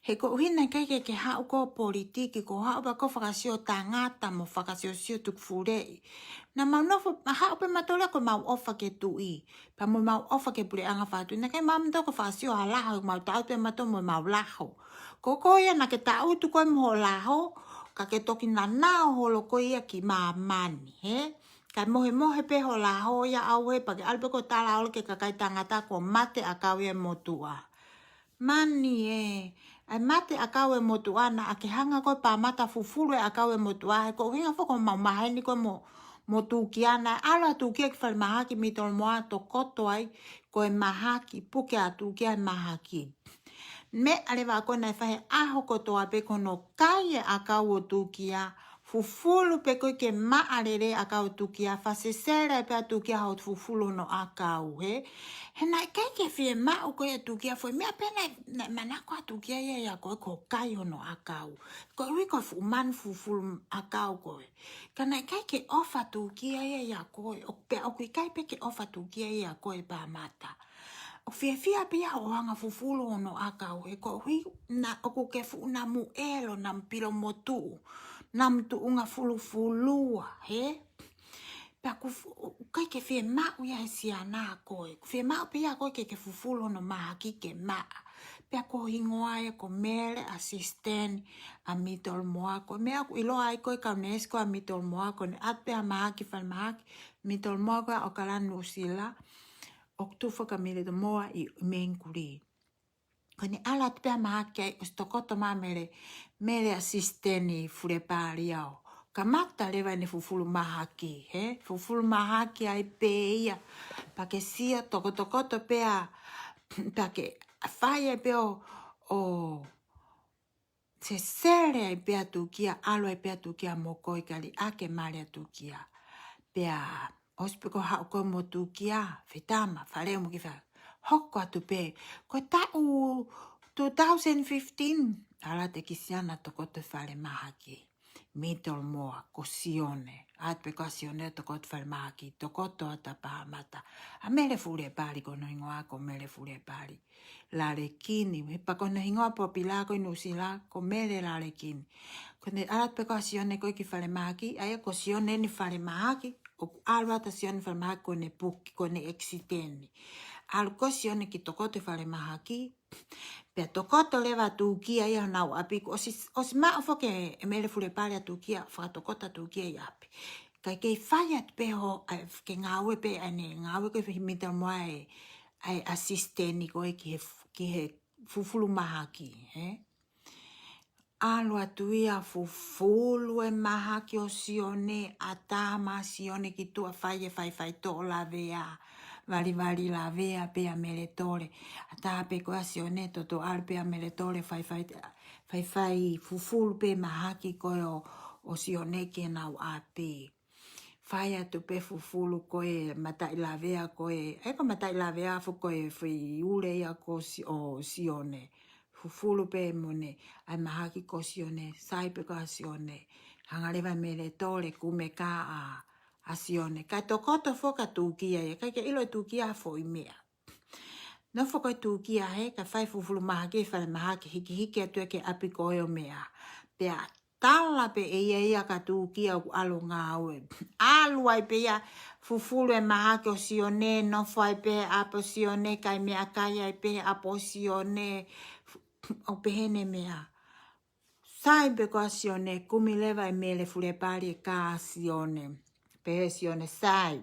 He koeʻuhi naʻe ʻikai ke ke haʻu ko politiki, ko haʻu pē ko fakasio tangata mo fakasiosio tuku fuleʻi. Naʻa mau nofo, haʻu pē mautolu ko mau ʻofa ke tuʻi. Pea mo mau ʻofa ke puleʻanga fatu. Naʻe ʻikai mautolu ko fakasio ha laho, mau taʻutu pē mautolu mo mau laho. Ko koe ia naʻa ke taʻutu koe mo ho laho, ka ke toki nanao holo koe ia ki māmani, he? Kae mohemohe pē ho laho ia ʻauē pea ke ʻalu pē ko tala ʻo lea ki he kakai tangata kuo mate ʻakau ʻa e motuʻa. Mani ē, ʻa e mate ʻakau ʻa e motuʻa naʻa ke hanga koe pea mata fufulu e ʻakau ʻa e motuʻa, he ko e ʻuhinga foki ko mau maheni ko e mo, mo Tūkia naʻe ʻalu ʻa Tūkia ki falemahaki Mitolomoa tokoto ai, ko e mahaki, puke ʻa Tūkia he mahaki. Meʻa leva ko ē naʻe fai he ʻaho kotoa pē ko hono kai e ʻakau ʻo Tūkia, fufulu pē ko ē ke maʻa lelei ʻakau ʻo Tūkia, fakasesele pē ʻa Tūkia hono fufulu hono ʻakau, he? He naʻe ʻikai ke fiemaʻu ko ē ʻa Tūkia foʻi meʻa pē naʻe, naʻe manako ʻa Tūkia ia ʻia koe ko e kai hono ʻakau. Koeʻuhi ko e fuʻu manu fufulu ʻakau ko ē. Ka naʻe ʻikai ke ʻofa ʻa Tūkia ia ʻia koe, ʻo pea ʻoku ʻikai pē ke ʻofa ʻa Tūkia ia ʻia koe pea mata. ʻO fiefia pē ia hoʻo hanga fufulu hono ʻakau, he koeʻuhi naʻa ʻoku ke fuʻu namu ʻelo, namu pilo motuʻu, namu tuʻunga fulufulua, he? Pea ʻoku fu-, ʻoku ʻikai ke fiemaʻu ia he siana ʻa koe. ʻOku fiemaʻu pē ia ʻa koe ke ke fufulu hono mahaki ke maʻa. Pea ko ho hingoa ia ko Mele ʻa Sisiteni ʻa Mitolomoa. Ko e meʻa ʻoku ʻiloa ai ko ē ʻa e kau neesi ko ē ʻa Mitolomoa, ko ʻene ʻatu pē ʻa e mahaki ki falemahaki Mitolomoa ko ē ʻa ʻAokalani Nuʻusila, ʻoku tuʻu faka-Mitolomoa ʻi, ʻi Mengikuli. Ko ʻene ʻalu atu pē ʻa e mahaki ai ʻosi tokoto mai ʻa Mele, Mele ʻa Sisiteni Fulepali ʻo kamata leva ʻene fufulu mahaki, he? Fufulu mahaki ai pē ia. Pea ke sio tokotokoto pē ʻa, pea ke fai ai pē ʻo, ʻo sesele ai pē ʻa Tūkia, ʻalu ai pē ʻa Tūkia mo koe kae liʻaki e mali ʻa Tūkia. Pea ʻosi pē ko haʻu ko ē mo Tūkia, fetama, fale mo ki fa-, hoko atu pē. Ko e taʻu two thousand fifteen, ʻalu atu e kiʻi siana tokoto falemahaki Mitolomoa, ko Sione. ʻAlu atu pē ko ʻa Sione tokoto falemahaki, tokoto atu pē ʻa mata ʻa Mele Fulepali, ko hono hingoa ko Mele Fulepali. Lalekini, he pea ko hono hingoa popila ko ē ʻi Nuʻusila, ko Mele Lalekini. Ko ʻene ʻalu atu pē ko ʻa Sione ko ē ki falemahaki, ʻa ia ko Sione ʻene falemahaki, ʻoku ʻalu atu ʻa Sione falemahaki ko ʻene puke, ko ʻene ʻekisiteni. ʻAlu ko ē Sione ki tokoto falemahaki, pea tokoto leva ʻa Tūkia ia honau ʻapi, kuo ʻosi, ʻosi maʻu foki ʻe Mele Fulepali ʻa Tūkia, fakatokoto ʻa Tūkia ʻi ʻapi. Kae kei fai atu pē ho, ʻa, ke ngāue pē ʻene ngāue ko ē ʻi Mitolomoa ʻa e, ʻa e ʻasisiteni ko ē ki he f-, ki he fufulu mahaki, he? ʻAlu atu ia fufulu e mahaki ʻo Sione, ʻatā mai ʻa Sione ki tuʻa fai e faifai toʻo lavea, valivali lavea pē ʻa Meletole. ʻAtā pē ko ē ʻa Sione, toutou ʻalu pē ʻa Meletole faifai, faifai fufulu pē mahaki ko ē ʻo, ʻo Sione ki honau ʻapi. fai atu pē fufulu ko e mataʻi lavea ko e, ʻa e ko e mataʻi lavea foki ko e foʻi ule ia ko Si-, ʻo Sione. Fufulu pē mo ʻene ʻa e mahaki ko Sione, sai pē ko ā Sione. Hanga leva ʻe Meletole kumi e kā ʻa, ʻa Sione. Kae tokoto foki ʻa Tūkia ia, ʻikai ke ʻilo ʻe Tūkia ha foʻi meʻa. Nofo ko ē Tūkia hē, kae fai fufulu mahaki he fale mahaki, hikihiki atu ia ki he ʻapi ko ē ʻo meʻa. Pea tala pē ʻe ia ia kia Tūkia ʻoku ʻalu ʻo ngāue. ʻAlu ai pē ia, fufulu e mahaki ʻo Sione, nofo ai pē he ʻapi ʻo Sione, kai meʻakai ai pē he ʻapi ʻo Sione, ʻo pehē ʻene meʻa. Sai pē ko ā Sione, kumi leva ʻe Mele Fulepali e kā ʻa Sione. Pehē ʻe Sione, sai.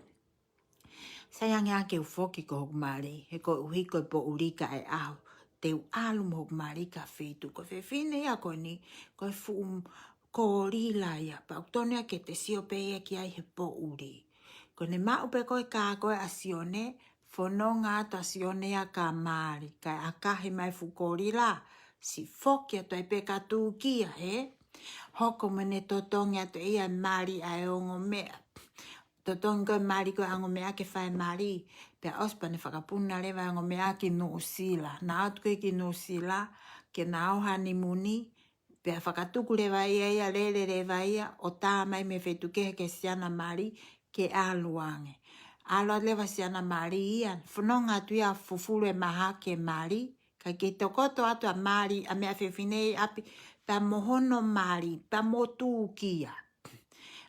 Sai ange ā ke u foki ki hoku mali, he koeʻuhi ko e poʻuli ka ʻe ʻaho te u ʻalu mo hoku mali ki ha feituʻu. Ko e fefine ia ko eni, ko e fuʻu kōlila ia, pea ʻoku tonu ia ke te sio pē ia ki ai he poʻuli. Ko ʻene maʻu pē ko ē e kā ko ē ʻa Sione, fononga atu ʻa Sione ia ki ha mali, kae ʻakahi mai e fuʻu kōlila, siʻi foki atu ai pē kia Tūkia, hē? Hoko mo ʻene totongi atu ʻe ia e mali ʻa e ongo meʻa. Totongi ko ē e mali ko ē ʻa e ongo meʻa ke fai e mali. Pea ʻosi pea ne fakapuna leva e ongo meʻa ki Nuʻusila. Na ō atu ko ē ki Nuʻusila, ke na ō hanimuni, pea fakatuku leva ia ia, lele leva ia, ʻo tā mai mei he feituʻu kehe ki he siana mali, ke ʻalu ange. ʻAlu atu leva siana mali ia, fononga atu ia fufulu e mahaki e mali, kae kei tokoto atu ʻa e mali, ʻa e meʻa fefine ʻi ʻapi, pea mo hono mali, pea mo Tūkia.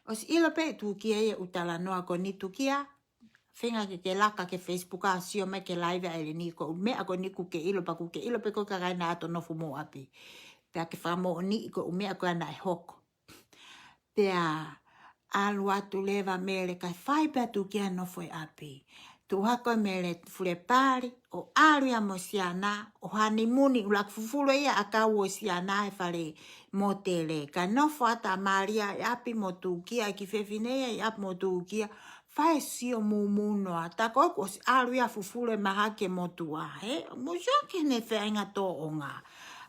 ʻOsi ʻilo pē ʻe Tūkia ia ʻeku talanoa ko eni Tūkia, feinga ke ke laka ki he Facebook ʻo sio mai ki he live ʻa ʻEleni, ko e ʻū meʻa ko eni kuo ke ʻilo pea kuo ke ʻilo pē ko e kakai naʻe ʻosi nofo mo ʻapi. Pea ke fakamoʻoniʻi ko e ʻū meʻa ko ē naʻe hoko. Pea ʻalu atu leva Mele kae fai pē ʻa Tūkia e nofo ʻi ʻapi. Tuʻu hake ʻa Mele Fulepali, ʻo ʻalu ia mo e siana, ʻo hanimuni, ʻuluaki fufulu ia ʻakau ʻo e siana he fale mōtele. Kae nofo atu ʻa mali ia ʻi ʻapi mo Tūkia, e kiʻi fefine ia ʻi ʻapi mo Tūkia, fai e sio mūmū noa. Tā ko ē kuo ʻosi ʻalu ia fufulu e mahaki e motuʻa, hē? Mou sio ki heʻene feinga tōʻonga.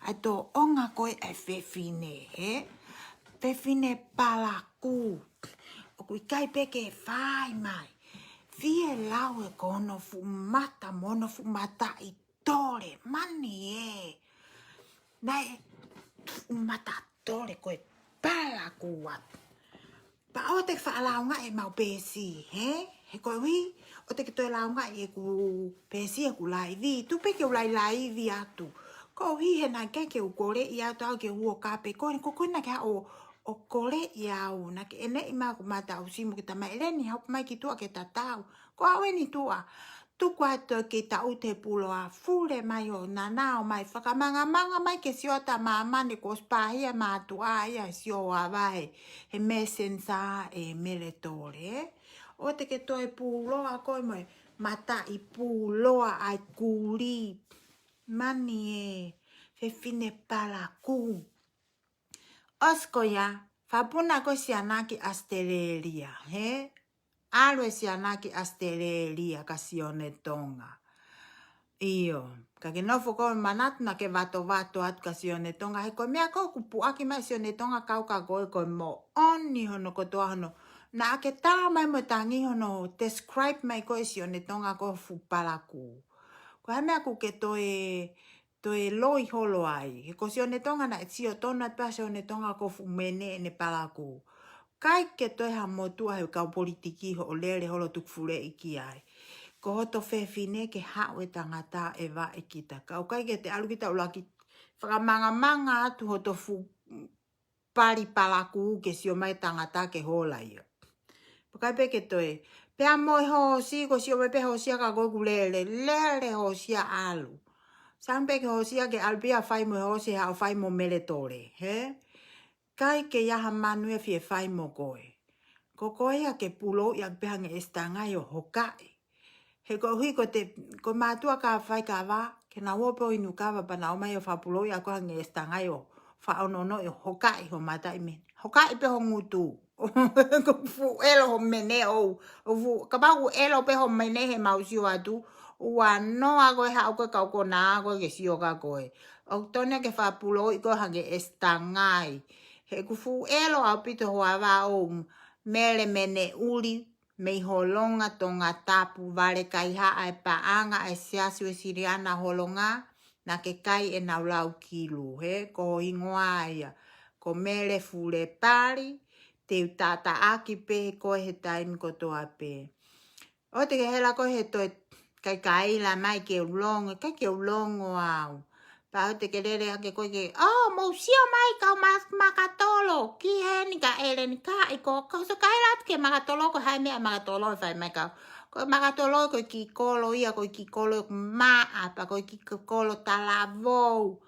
ʻA e tōʻonga ko ē ʻa e fefine, hē? Fefine palakū. ʻOku ʻikai pē ke fai mai. Fie lau ē ko hono fuʻu mata mo hono fuʻu mataʻi tole. Mani ē. Naʻe fuʻu mata tole ko ē palakū atu. Pea ʻoua te ke faʻa lāungaʻi ʻemau peesi, hē? He koeʻuhi, ʻoua te ke toe lāungaʻi ʻeku peesi ʻeku laivi. Tuʻu pē ke u lailaivi atu. Koeʻuhi he naʻe ʻikai ke u koleʻi atu au ke u ō ʻo kāpē koe, ko koe naʻa ke haʻu ʻo koleʻi au, naʻa ke ʻeneʻi mai hoku mata ʻo simu ke tamai ʻEleni, hoko mai ki tuʻa ke tatau. Ko au eni tuʻa, tuku atu ki taʻu te puloa, fule mai ʻo nana ō mai, fakamangamanga mai ke sio atu ʻa māmani kuo ʻosi pāhia mātuʻa ia he sio ʻo ava he, he messenger ʻe Meletole. ʻOua te ke toe puloa koe mo e mataʻi puloa ʻa e kulī. Mani ē, fefine palakū. ʻOsi ko ia, fakapuna ko ē siana ki ʻAositelēlia, hē? ʻAlu e siana ki ʻAositelēlia kia Sione Tonga. ʻIo, ka ke nofo ko ē manatu naʻa ke vatovato atu kia Sione Tonga, he ko e meʻa ko ē kuo puʻaki mai ʻe Sione Tonga kau kia koe, ko e moʻoni hono kotoa hono. Naʻa ke tā mai mo tangi hono describe mai ko ē ʻe Sione Tonga ko e fuʻu palakū. Ko e hā e meʻa kuo ke toe toe loi holo ai. He ko Sione Tonga naʻe sio tonu atu pē ʻa Sione Tonga ko e fuʻu mene ʻene palakū. ʻIkai ke toe ha motuʻa he kau politiki hoʻo lele holo tuku fuleʻi ki ai. Ko hoto fefine ke haʻu e tangata ʻe vaʻe kita. Ka ʻoku ʻikai ke te ʻalu kita ʻuluaki fakamangamanga atu hoto fuʻu pali palakū ke sio mai tangata ke hola ia. Pea ʻikai pē ke toe. Pea mo e hoosi, ko e sio mai pē hoosi ia kia koe kuo lele, lele hoosi ia ʻalu. Sai ange pē ke hoosi ia ke ʻalu pē ia ʻo fai mo e hoosi he ʻoku fai mo Meletole, hē? ʻIkai ke ʻi ai ha manu ia ʻe fie fai mo koe. Ko koe ia ke pulouʻi ʻaki pē hangē ʻe Sitangai ʻo hokaʻi. He koeʻuhi ko te, ko e mātuʻa ka fai kava, ke na ō pē ʻo inu kava pea na ō mai ʻo fakapulou ia ko e hangē ʻe Sitangai ʻo faʻa ʻonoʻonoʻi ʻo hokaʻi ho mataʻi mene. Hokaʻi pē ho ngutu. Ko e fuʻu ʻelo ho mene ʻoʻou. ʻO fuʻu, kapau ʻoku ʻelo pē ho mene he mau sio atu. Ua noa ko e haʻu ko e kau konā ko ē ke sio kia koe. ʻOku tonu ia ke fakapulouʻi koe hangē ʻe Sitangai. He ʻoku fuʻu ʻelo ʻaupito ho ava ʻoʻou. Mele Meneʻuli mei Holonga Tongatapu, vale kaihaʻa e paʻanga e Siasi Uēsiliana Holonga, naʻa ke kai ʻenau lau kilu, he, ko ho hingoa ia. Ko Mele Fulepali, te u taʻataʻaki pē koe he taimi kotoa pē. ʻOua te ke hela koe he toe kaikaila mai ke u longo, ʻikai ke u longo au. Pea ʻoua te ke lele hake koe ke, oh, mou sio mai kau ma-, makatolo, ki heni ka ʻEleni ka ʻi ko, ka so kaila atu ke makatolo ko hai meʻa makatolo e fai mai kau. Ko e makatolo ko e kiʻi kolo ia, ko e kiʻi kolo maʻa, pea ko e kiʻi kolo talavou.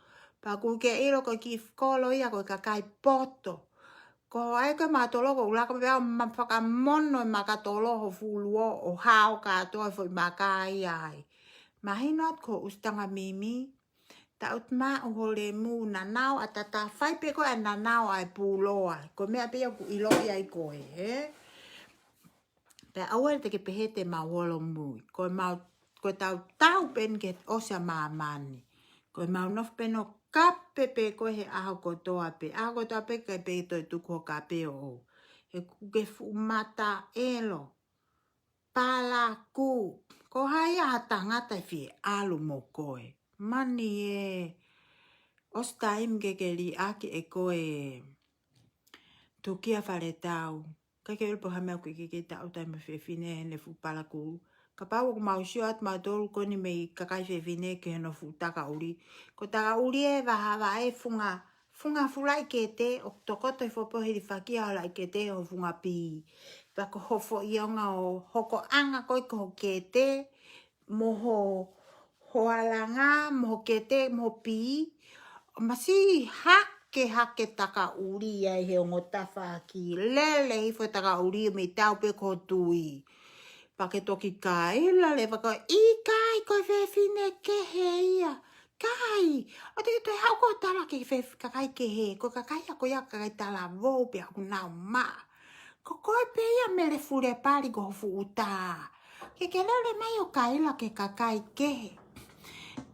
Pea ʻoku ke ʻilo ko e kiʻi kolo ia ko e kakai poto. Ko ai ko e makatolo ko ʻulaka pea ma fakamono e makatolo ho fuluo ʻo hao kātoa e foʻi maka ia ai. Mahino atu ko ʻUsitanga Mimi, taʻu te maʻu ho lemu nanao ʻa tata fai pē ko e nanao ʻa e puloa. Ko e meʻa pē ia ʻoku ʻiloʻi ai koe, he? Pea ʻoua te ke pehē te mau holomui. Ko e mau, ko e tau tau pē eni ke ʻosi ʻa māmani. Ko e mau nofo pē ʻo kape pē koe he ʻaho kotoa pē. ʻAho kotoa pē kai pē toe tuku ho kape ʻo. He ʻoku ke fuʻu mata ʻelo. Palaku. Ko hai ʻa ha tangata ʻe fie ʻalu mo koe. Mani ē. ʻOsi taimi ke ke liʻaki ʻe koe. Tukia Faletau. Kai ke ʻilo pe ko e hā e meʻa ʻoku ke ke taʻu taimi fefine heʻene fuʻu palaku. Kapau ʻoku mau sio atu mautolu ko eni mei kakai fefine ki hono fuʻu takaʻuli. Ko e takaʻuli ē vahava e funga, funga fuʻu laʻi kete, ʻoku tokoto hifo pē ho hilifaki ʻa ho laʻi kete ho funga pī. Pea ko ho foʻi ʻonga ʻo hokoʻanga ko ē ko ho kete, mo ho, ho alanga, mo ho kete, mo ho pī. Masi hake hake takaʻuli ai he ongo tafaʻaki. Lele hifo takaʻuli mei tau pē ko tui. Pea ke toki kaila leva ko e ʻikai ko e fefine kehe ia. Kai, ʻoua te ke toe haʻu ko e tala ke fef-, kakai kehe. Ko e kakai ia ko ia kakai talavou pea ʻoku nau maʻa. Ko koe pē ia Mele Fulepali ko ho fuʻu tā. Ke ke lele mai ʻo kaila ki he kakai kehe.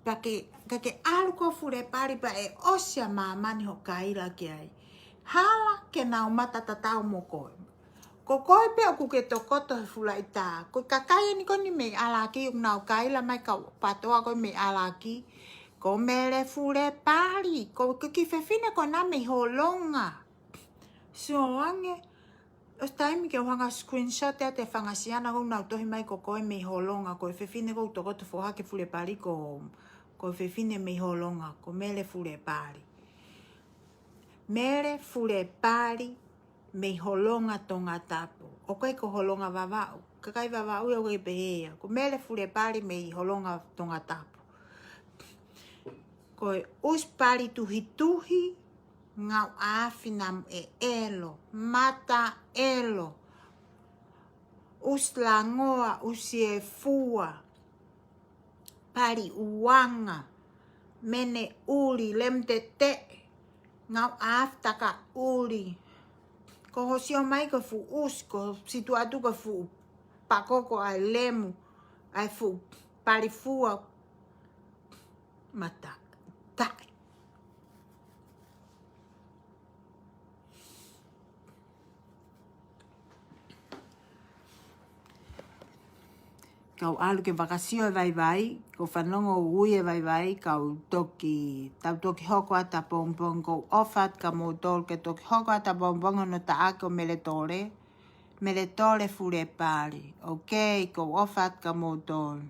Pea ke, ke, ke ʻalu ko Fulepali pea ʻe ʻosi ʻa māmani hoʻo kaila ki ai. Hala ke nau mata tatau mo koe. Ko koe pē ʻoku ke tokoto he fuʻu laʻi tā. Ko e kakai eni ko eni mei ʻAlaki ʻoku nau kaila mai kau pātoa ko ē mei ʻAlaki. Ko Mele Fulepali. Ko e kiʻi fefine ko ena mei Holonga. Sio ange, ʻosi taimi ke u hanga screenshot ʻa e fanga siana ʻoku nau tohi mai ko koe mei Holonga, ko e fefine ʻoku tokoto foha ki Fulepali ko, ko e fefine mei Holonga, ko Mele Fulepali. Mele Fulepali mei Holonga Tongatapu. ʻOku ʻikai ko Holonga Vavaʻu. Kakai Vavaʻu ia ʻoku ʻikai pehē ia. Ko Mele Fulepali mei Holonga Tongatapu. Ko e ʻusi pali tuhituhi, ngau ʻafi namu ʻe ʻelo, mata ʻelo, ʻusi langoa, ʻusi e fua, pali uanga, mene ʻuli, lemu teteʻe, ngau ʻafi takaʻuli. Ko ho sio mai ko e fuʻu ʻusi, ko situʻa atu ko e fuʻu pakoko ʻa e lemu, ʻa e fuʻu pali fua, mata taʻe. Kau ʻalu ke fakasio e vaivai, ko e fanongo ui e vaivai, kau toki, tau toki hoko atu ʻapongipongi, kau ʻofa atu kia moutolu ke toki hoko atu ʻapongipongi hono taʻaki ʻo Mele Tole, Mele Tole Fulepali. Ok, kau ʻofa atu kia moutolu.